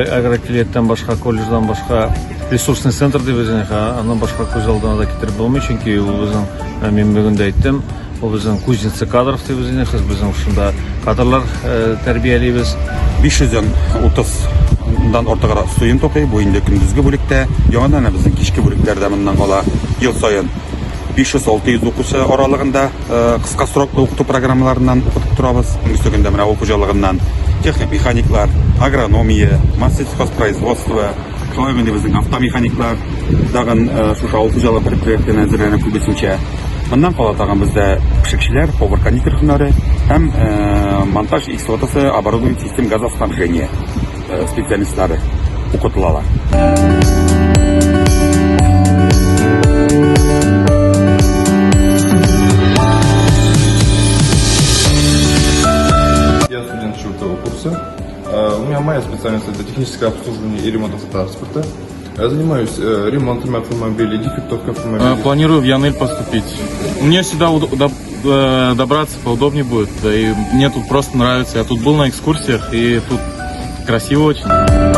Агрокилияттән башка, колледждан башка ресурсный центр дип үзен, аннан башка күз алдына да китереп булмый, чөнки ул безнең, мин бүген дә әйттем, ул безнең кузница кадров дип үзен, безнең шунда кадрлар тәрбиялибез. 530 дан артыграк студент укый, бу инде көндезге бүлектә. Яңадан әнә безнең кичке бүлекләрдә моннан кала ел саен 500-600 укучы аралыгында кыска сроклы укыту программаларыннан укытып торабыз. Бүгенге көндә менә авыл хуҗалыгыннан техник-механиклар, агрономия, массельхозпроизводство, шулай ук инде безнең автомеханиклар, тагын шушы авыл хуҗалыгы предприятиеләренә әзерләнә күбесенчә. Моннан кала тагын бездә пешекчеләр, повар-кондитер һөнәре һәм монтаж эксплуатация оборудование систем газоснабжения специалистлары укытылалар. Я студент четвертого курса. У меня моя специальность это техническое обслуживание и ремонт автотранспорта. Я занимаюсь ремонтом автомобилей, дефектовкой автомобилей. Планирую в Янель поступить. Мне сюда добраться поудобнее будет. Да и мне тут просто нравится. Я тут был на экскурсиях, и тут красиво очень.